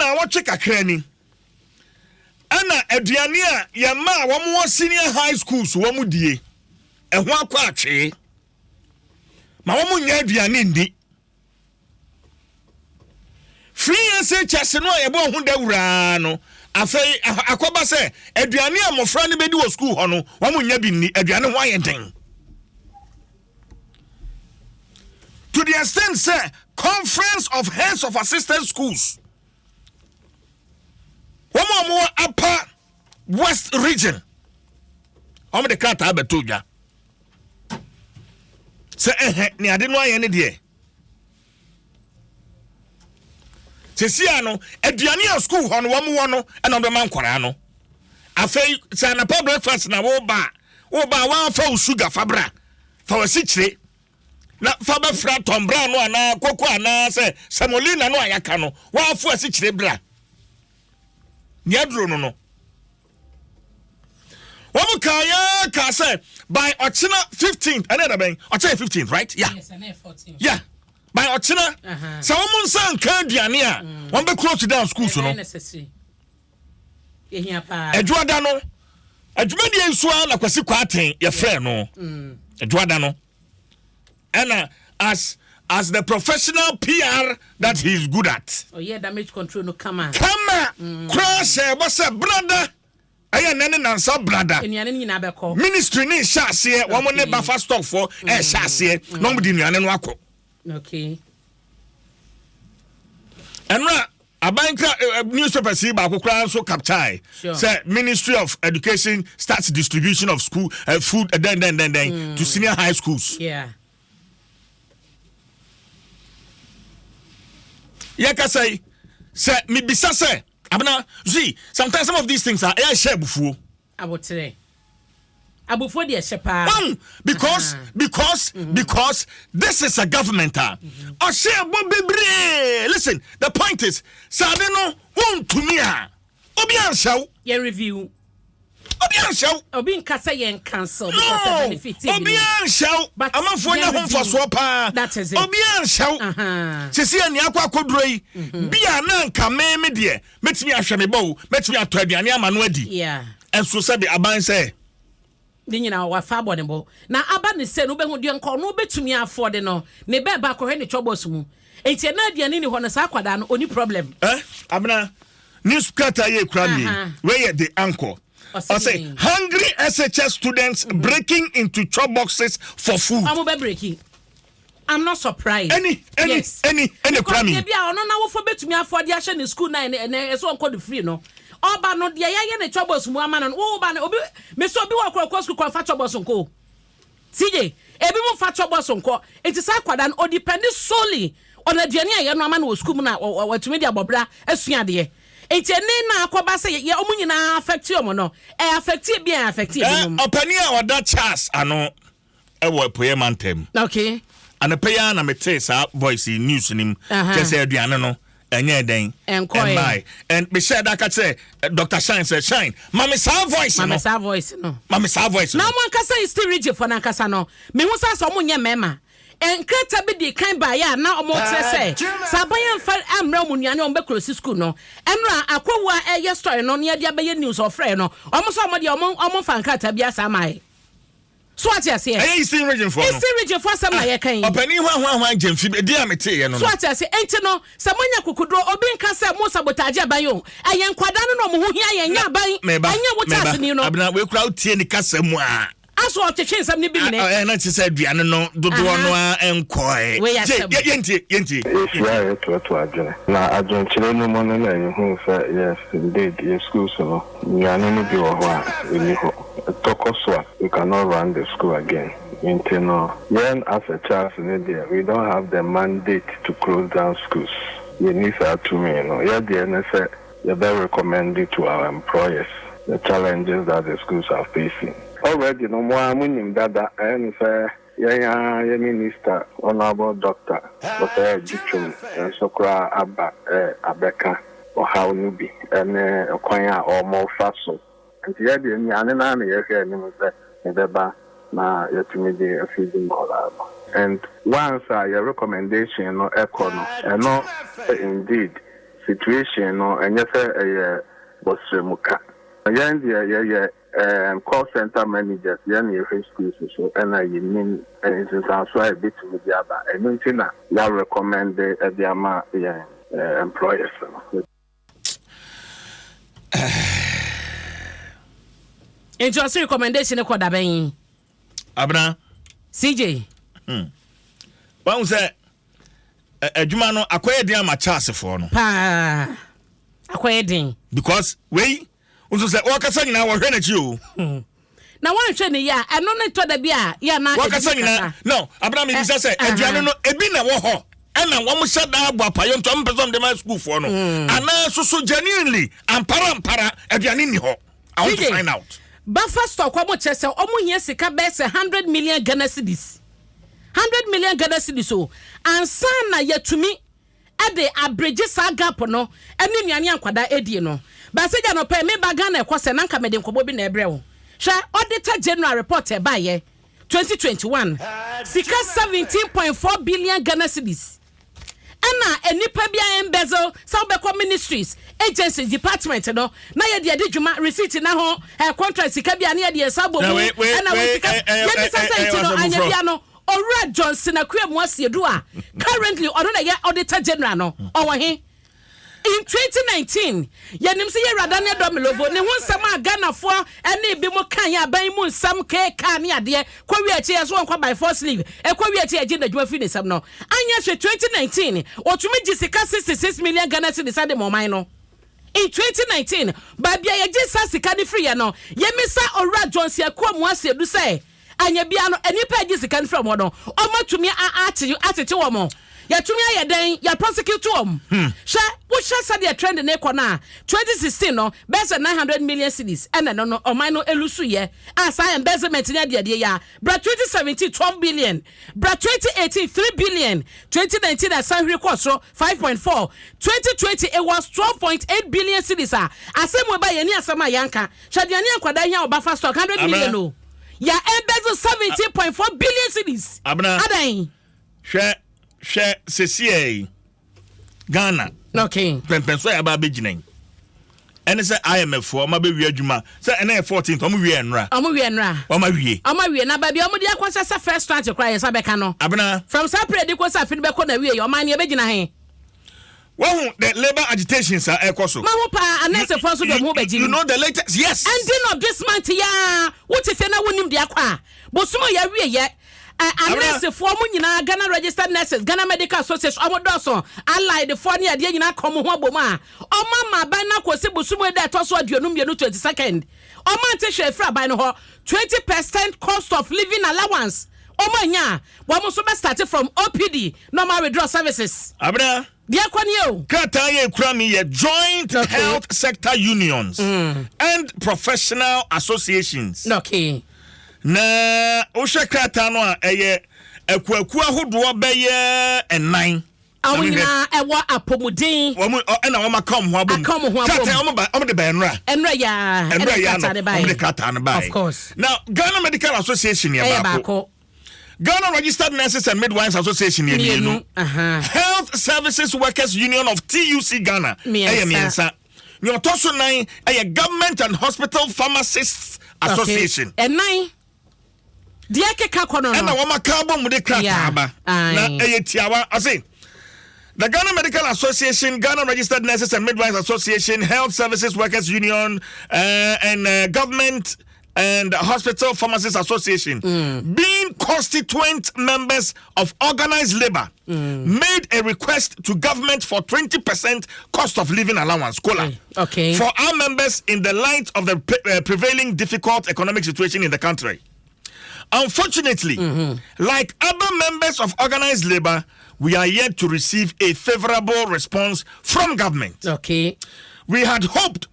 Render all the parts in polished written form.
naawɔtwe kakra ni ɛna aduane a yɛn mma a wɔn wɔ senior high schools wɔn die ɛho akɔ atwee ma wɔn nyɛ aduane nni. Free SHS no a yɛbɔ ho dawuraa no afei akɔba sɛ aduane a mmɔfra no bɛdi wɔ sukuu hɔ no wɔn nyɛ bi nni, aduane ho ayɛ den. To the extent sɛ Conference of Heads of Assisted Schools wɔn a wɔwɔ Upper West Region wɔn de krataa bɛto dwa sɛ ɛhɛ ne ade no ayɛ ne deɛ sesia no aduane a sukuu hɔ no wɔn wɔ no ɛna wɔn bɛma nkwaraa no afei sɛ anapa breakfast na wɔba a wɔba a wɔafa wo sugar fa bra fa w'asikyire na fa bɛfra tɔmbra no anaa koko anaa sɛ semolina no a yɛaka no wɔafo asikyire bra nea aduro no no wɔn kaa yɛ kaa sɛ by ɔkyena 15th ɛne ɛda bɛn ɔkyena 15th right yeah yes, yeah by ɔkyena sɛ wɔn nsa nka aduane a mm. wɔn bɛ close down schools no Adwuada no, adwumadie nso ara na Kwasi Kwarteng yɛfrɛ no mm. Adwuada no. Ɛna as as the professional PR that he is good at. Ɔyɛ damage control no kama. Kama mm. koraa hyɛ ɛbɔ sɛ brada ɛyɛ nɛ ne nansa brada. Nnuane no nyinaa bɛkɔ. Ministry ne nhyɛ aseɛ wɔn ne bafa stock foɔ ɛhyɛ aseɛ na wɔn de nnuane no akɔ. Okay. Ɛno a aban kra eh, eh, newspapers yi baako koraa nso capture sure. sɛ Ministry of Education starts distribution of school uh, food uh, den den den den mm. to senior high schools. Yeah. Yɛkasa yi sɛ mebisa sɛ abena see sometimes some of these things are ɛyɛ hyɛ abufuo. Aboterɛ. Abufuo deɛ ɛhyɛ paa. Wahu because because mm-hmm. because this is a government a ɔhyɛ ɛbɔ bebree listen the point is sɛ ade no wontumi a obi anhyɛ wo. Yɛn review. Obi anhyɛ wo. Obi nka sɛ yɛn cancel because no, benefit bi. Obi anhyɛ wo. Amanfoɔ nya ho mfasoɔ paa. That is it. Obi anhyɛ wo. Sisi yɛ nea akɔ akɔduro yi. Mm-hmm. Bi a na nka meme deɛ mɛtumi ahwɛ me ba o mɛtumi atɔ aduane ama no adi ɛnso sɛbe aban sɛ. Ne nyinaa wafa abɔ ne bo na aba ne sɛ no wobɛhu deɛ nka ɔno bɛtumi afɔde no ne bɛɛba akɔhwɛ ne chɔbɔs mu nti ɛna aduane ni hɔ no saa akwadaa no ɔni problem. Eh, abena news krataa yɛ ekura mi wei yɛ the anchor ɔsɛ hungry SHS students mm -hmm. breaking into chop boxes for food. Ɔmo bɛ breaking. I'm not surprised. Ɛni ɛni yes. ɛni ɛni kura mi. Because ebi a ɔno n'awofo betumi afɔ de ahyɛ ne school na ɛnɛ ɛnɛ ɛsɛ ɔnkɔ do free no. Ɔba no deɛ yɛayɛ ne chɔbɔs mu ama no no wo ba no obi mesi obi wɔ korɔ kɔ school kɔ nfa chɔbɔs nkɔ o. TJ ebi mo nfa chɔbɔs nkɔ nti saa akwadaa no ɔdepend solely on aduane a yɛno ama no wɔ school mu na watumi de abɔbra asua adeɛ. Nti ɛne na akɔba sɛ yɛ ɔmo nyinaa affect ɔmo no ɛ affect ebi a affect ebinom. Ɔpanin a ɔda Charles ano ɛwɔ apueɛ mantam. Okay. Anɔpa yi ara na metee saa voice yi news no mu. Kyerɛ sɛ aduane no ɛnyɛ dɛn. Ɛnkɔɛ. Ɛmmae. And mehyɛɛ da ka kyerɛ eh, Dr. Shine sɛ Shine, ma me saa voice no. Ma me saa voice no. Ma me saa voice no. Na wɔn ankasa Eastern region fo no ankasa no, mehu sɛ asɛ wɔn nyɛ mmarima. Nkrataa bi dii kan baeɛ a na wɔkyerɛ sɛ sɛ aban amfa ammrɛ wɔn nnuane a wɔbɛ close school no. Ɛnora Akwawu a ɛyɛ story no na yɛde abɛyɛ news ɔfrɛɛ no, wɔn nso wɔn deɛ wɔn wɔmfa nkrataa biara saa mmaeɛ. So wate aseɛ? Ɛyɛ Eastern Region foɔ no. Eastern Region foɔ asɛm na yɛka yi. Ɔpanin hwanhwanhwan Gyamfi, edin a meteeɛ no no. So wate aseɛ? Enti no, sɛ moanya kokoduro, obi nka sɛ mo sabotage aban yi o. Ɛyɛ nkwadaa no na wɔn ho hia yɛn, ɛnyɛ aban, Meba, ɛnyɛ wo meba, Charlesni no. Abena, wei koraa wotie ne kasa mu a. Aso ɔtwetwe nsɛm no bi mene. Ɛɛ, na kyerɛ sɛ aduane no dodoɔ no ara nkɔɛ. Wei yɛ Gye, asɛm. yɛ, yɛntie, yɛntie. Yɛhyiaeɛ toatoa adwene. Na adwenkyerɛ no mu no na yɛhuu sɛ yes indeed yɛ schools no nnuane no bi wɔ hɔ a ɛnni hɔ. Ɛtɔ kɔ so a we cannot run the school again. Nti no yɛn as a Charles no deɛ we don't have the mandate to close down schools. Yɛnni saa tumi no. Yɛ deɛ ne sɛ yɛbɛ recommend to our employers the challenges that the schools are facing. Already no mo ara monim dada ɛyɛ me sɛ yɛn ara yɛ minister Honourable Doctor Osei Adutwum nso koraa aba abɛka ɔhaw no bi ne kwan a wɔfa so. Nti yɛ deɛ nnuane no ara na yɛhwɛ anim sɛ ɛbɛba na yɛatumi de afeedi nkwadaa no. And once a yɛ recommendation no kɔ no, ɛno indeed. Situation no ɛnyɛ sɛ ɛyɛ bɔsrɛmuka. Yɛn deɛ yɛyɛ call centre managers, yɛn na yɛhwɛ schools so ɛna yɛnim nsunsuansoɔ a ɛbɛtumi de aba. Ɛno nti na yɛ recommend de ama yɛn employers no. Nti ɔse recommendation kɔ dabɛn? Abena. CJ. Wahu sɛ adwuma no akɔyɛ den ama Charlesfoɔ no. Paa. Akɔyɛ den. Because wei nso sɛ wɔkasa nyinaa wɔhwɛ n'akyi o. Na wɔnhwɛ ne yie a, ɛno ne tɔ da bi a yɛ na wɔkasa nyinaa no. Abena, mi bisa sɛ aduane no ebi na wɔ hɔ ɛna wɔn hyɛ daa bɔ apayɔ nti wɔn mpɛ sɛ wɔn de ma sukuufoɔ no anaa soso genuinely ampara ampara aduane ni hɔ? I want to find out. Buffer stock, wɔn kyerɛ sɛ wɔn hia sika bɛyɛ sɛ 100 million Ghana cedis, 100 million Ghana cedis o, ansa na yɛtumi ɛde abridge saa gap no ɛne nnuane ankwadaa edie no. Baasa gya no pɛ meba Ghana ɛkɔ sɛ nanka mede nkɔmɔ bi na ɛbrɛ wo. Hwɛ Auditor General report ɛbaayɛ 2021, sika 17.4 billion Ghana cedis ɛna nipa bi a embezzle sɛ wobɛkɔ ministries, agencies, department no na yɛde adi dwuma, receipt na ho contract sika bi a ne yɛde yɛn nsa bɔ mu ɛna wei sika yɛbisa sɛ nti no anya bia no. Owura Johnson Akuamu Asiedu a currently ɔno na yɛ Auditor General no, ɔwɔ he? In 2019 yɛnim sɛ yɛwura Daniel Domelevo ne ho nsɛm a Ghanafoɔ ne bi mu kan yɛ aban mu nsɛm keekaa ne adeɛ kɔwie akyi yɛ so wɔnkɔ by force leave, ɛkɔwie akyi yɛgye n'adwuma firi ne nsɛm no. Anyɛ hwɛ, 2019 ɔtumi gye sika 66 million Ghana cedis de ma ɔman no in 2019. Baabi a yɛgye sa sika no firi yɛ no, yɛmisa Owura Johnson Akuamu Asiedu sɛ anya bia no, nipa a gye sika no firi hɔ no, ɔmatumi atete wɔn, yɛtumi ayɛ dɛn yɛ prosecute wɔn? Hwɛ, wohyɛ sɛdeɛ trend ne kɔ no a, 2016 no bɛyɛ sɛ 900 million cedis ɛna no ɔman no elose yɛ a saa embezzlement ne adeadeɛ yɛ a. Bra 2017, 12 billion. Bra 2018, 3 billion. 2019 ɛsan hwiri kɔ soro 5.4. 2020 it was 12.8 billion cedis a asɛm wo ba yɛn ni asɛm a yɛnka. Hwɛ, aduane nkwadaa hia wɔ buffer stock 100 million o, yɛ embezzle 17.4 billion cedis. Abena. Adan. Hwɛ, hwɛ, sesie yi Ghana pɛmpɛnso a yɛaba abɛgyina yi ɛne sɛ IMF foɔ ɔma bɛwie adwuma sɛ ɛnɛ yɛ 14th, ɔmo wie nnora. Ɔmo wie nnora. Ɔma wie. Ɔmo wie na baabi a ɔmo de akɔhyɛ sɛ first tranche koraa yɛn nsa bɛka no. Abena. From saa period kɔ sɛ afi no bɛkɔ na wie yɛ, ɔman no yɛbɛgyina he? Wahu the labour agitations a ɛkɔ so. Mahu paa, anɛsɛfoɔ nso de ɔmo ho bɛgye. You know the latest, yes. Ending of this month yaa, wote fie na wonim deɛ akɔ a bosom a yɛawie yɛ anɛsefoɔ mo nyinaa, Ghana Registered Nurses, Ghana Medical Association, ɔmo dɔɔso, allied foɔ ne adeɛ nyinaa kɔ ɔmo ho abɔ mu a ɔmo ama aban no akɔsi bosom yi da ɛtɔ so 22, 22nd. Ɔmo ante hwɛ efiri aban no hɔ. 20% cost of living allowance ɔmo anya a, wɔn nso bɛ start from OPD na ɔmo withdraw services. Abena. Deɛ kɔ nie o. Krataa yɛ ekura mi yɛ Joint Health Sector Unions and Professional Associations. Na wohwɛ krataa no a, ɛyɛ akuakuo ahodoɔ bɛyɛ ɛnan. Wɔn nyinaa ɛwɔ apɔmuden. Wɔn ɛna wɔn aka wɔn ho abom. Aka wɔn ho abom. Krataa wɔn ba, wɔn de ba ɛnura. Ɛnura yaa. Ɛnura yaa no wɔn de krataa no ba. Of course. Now Ghana Medical Association yɛ ɛyɛ baako. Baako. Ghana Registered Nurses and Midwives Association yɛ mmienu. Mmienu. Health Services Workers Union of TUC Ghana ɛyɛ mmiɛnsa. Mmiɛnsa. Nea ɔtɔ so nan ɛyɛ Government and Hospital Pharmacists Association. Ɛnan deɛ keka kɔ no. Ɛna wɔn aka abɔ mu de krataa ba na ɛyɛ tiawa. Ɔse the Ghana Medical Association, Ghana Registered Nurses and Midwives Association, Health Services Workers Union, and Government and Hospital Pharmacists Association, being constituent members of organized labor, made a request to government for 20% cost of living allowance, COLA, for our members in the light of the prevailing difficult economic situation in the country. Unfortunately, like other members of organized labor, we are yet to receive a favorable response from government. We had hoped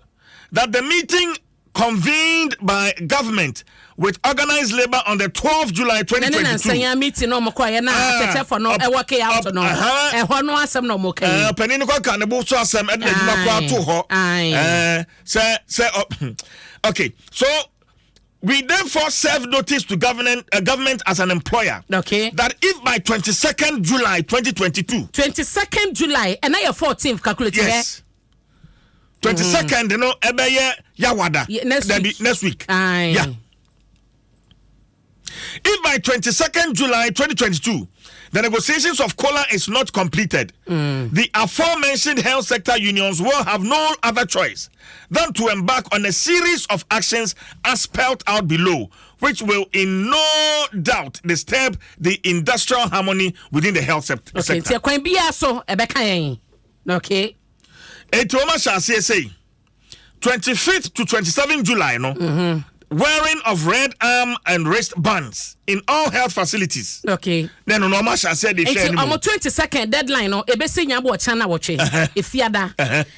that the meeting convened by government with organized labor on the 12th July ɛne na 2022. nsɛnya meeting na ɔmo kɔ yɛ na Ah, atɛtɛfo no ɛwɔ ke out no ɛhɔ no asɛm na ɔmo ka yi. Panin no kɔ ka ne bo so asɛm ɛde n'adwuma kɔ ato hɔ. Sɛ okay, so we therefore serve notice to government as an employer that if by 22nd July 2022 22nd July, ɛna yɛ 14th, calculate. Yes. 22nd no ɛbɛyɛ Yawada. Yeah, next Dabi, week. Next week. Aye. Yeah. If by 22nd July 2022 the negotiations of COLA is not completed, the aforementioned health sector unions will have no other choice than to embark on a series of actions as spelled out below, which will in no doubt disturb the industrial harmony within the health Okay, sector. nti ɛkwan biara so ɛbɛka yɛn. Okay. Eti wɔn ahyɛ aseɛ sɛ 25th to 27 July no, wearing of red arm and wrist bands in all health facilities. Na ɛno no, wɔn ahyɛ aseɛ de hwɛ Nti anim. ɔmo 22nd deadline no ebesi nya bɔ ɔkyan na wɔtwe Efiada.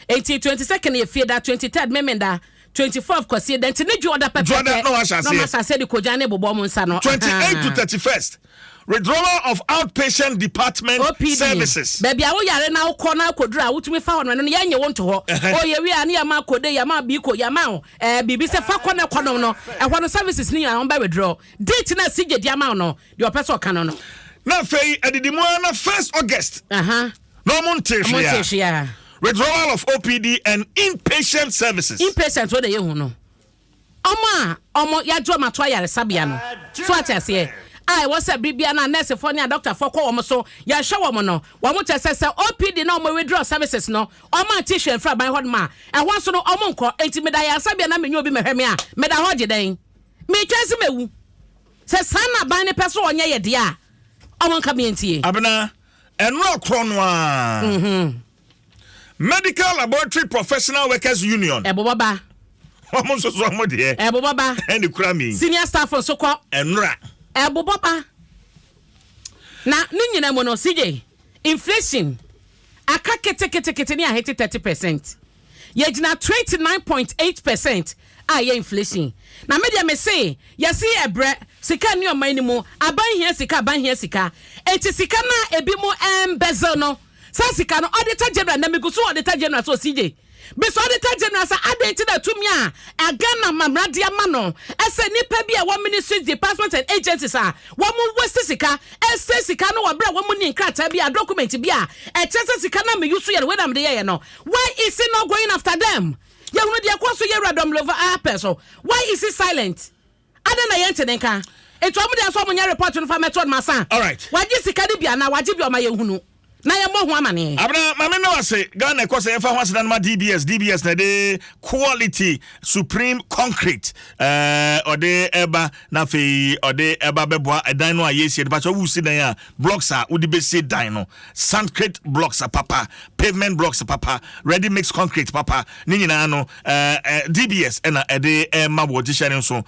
Nti 22nd yɛ Fiada, 23rd Memenda, 24th Kwasiada, nti ne Dwoda pɛpɛpɛ. Dwoda na wahyɛ aseɛ. Na ɔmo ahyɛ aseɛ de kogya ne bobɔ ɔmo nsa no. 28 to 31st, withdrawal of outpatient department OPD services. Baabi a woyare na wokɔ na akɔduru a wotumi fa hɔ no, ɛno no yɛnyɛ wo nto hɔ. Ɔyɛ wie a, ne yɛma kode, yɛma biiko, yɛma wo biribi sɛ fa kɔ ne kɔ nom no, ɛhɔ no services ne nyinaa wɔn bɛ withdraw. Date na si gye di ama wo no deɛ, ɔpɛ sɛ ɔka no. Na afei adidi mu ara na 1st August na ɔmo nte Ɔmo hwee nte a hwee a, withdrawal of OPD and inpatient services. Inpatient wo de yɛ hu no, ɔmo a ɔmo yagye ɔmo ato ayaresabea no so, ate aseɛ, a ɛwɔ sɛ biribia no a nursefoɔ ne adɔctafoɔ kɔ wɔn so yɛhwɛ wɔn no, wɔn kyerɛ sɛ OPD na ɔmo withdraw services no, ɔmo ante hwɛ mfra ban hɔ nom a ɛhɔ nso no ɔmo nkɔ. Enti meda ayaresabea na menye obi mɛhwɛ me a, meda hɔ gye dɛn? Metwɛn sɛ mewu sɛ saa na ban ne pɛ so ɔnyɛ yɛ deɛ a, ɔmo nka me ntie. Abena, ɛno akorɔ no a, Medical Laboratory Professional Workers Union, ɛbobɔ ba. Wɔn nso so wɔn deɛ ɛbobɔ ba. Ɛne kura mi. Senior staff nso kɔ. Ɛnora. Ɛbobɔ ba. Na ne nyina mu no, CJ, inflation aka ketekete ne ahete 30%. Yɛgyina 29.8% a yɛ inflation. Na me deɛ me se yɛsi ɛbrɛ sika ne ɔman no mu, aban hia sika, aban hia sika, eti sika na ebi mu ɛmbɛzɛ no saa sika no, Auditor General na megu so, Auditor General so, CJ bisɛ Auditor General sɛ adan ti na tumi a Ghana mamrade ama no ɛsɛ nipa bi a wɔn ministries, departments and agencies a wɔn waste sika, ɛsɛ sika no wɔ abere a wɔn ni nkrataa bi a, document bi a ɛkyerɛ sɛ sika na mi yusu yɛ no, wei na mi de yɛ no, why is he not going after them? Yɛhunu deɛ kɔ so yɛwura Domelevo apɛ so, why is he silent? Adan na yɛn te ne nka etu ɔmo deɛ nso ɔmo nyɛ report no fa mɛto ɔmo asa. Wagye sika no bi ana wagye bi, ɔma yɛn hunu na yɛn mmɔ ho amaneɛ. Abena, maame no ase Ghana ɛkɔ sɛ yɛmfa ho aseda no ma DBS. DBS na ɛde quality supreme concrete ɔde ɛba, na afei ɔde ɛba bɛboa ɛdan no a yɛsie no. Pakyɛ, wosi dan a, blocks a wode bɛsie dan no, sandcrete blocks a papa, pavement blocks papa, ready mix concrete papa, ne nyinaa no DBS ɛna ɛde ɛma wɔ gyehyɛ no nso.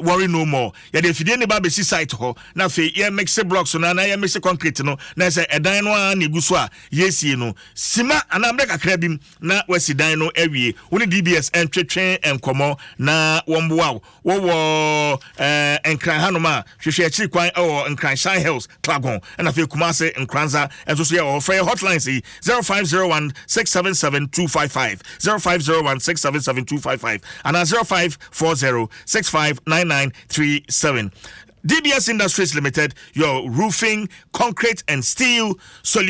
Worry no more, yɛde afidie ne ba bɛsi site hɔ na afei yɛ mix blocks no na yɛ mix concrete no, na sɛ ɛdan no a na egu so a yɛsie no, sima anaa mmerɛ kakra bi na wasi dan no awie. Wo ne DBS ntwetwe nkɔmmɔ na wɔmboa wo. Wowɔ Nkran hanom a, hwehwɛ akyiri kwan ɛwɔ Nkran Shine Hills, Clagon, ɛna afei Kumase Nkranza ɛnso so yɛ wɔ hɔ. Frɛ yɛ hotlines yi: 0501 677 255, 0501 677 255 anaa 0540 659937. DBS Industries Limited, your roofing, concrete and steel solution.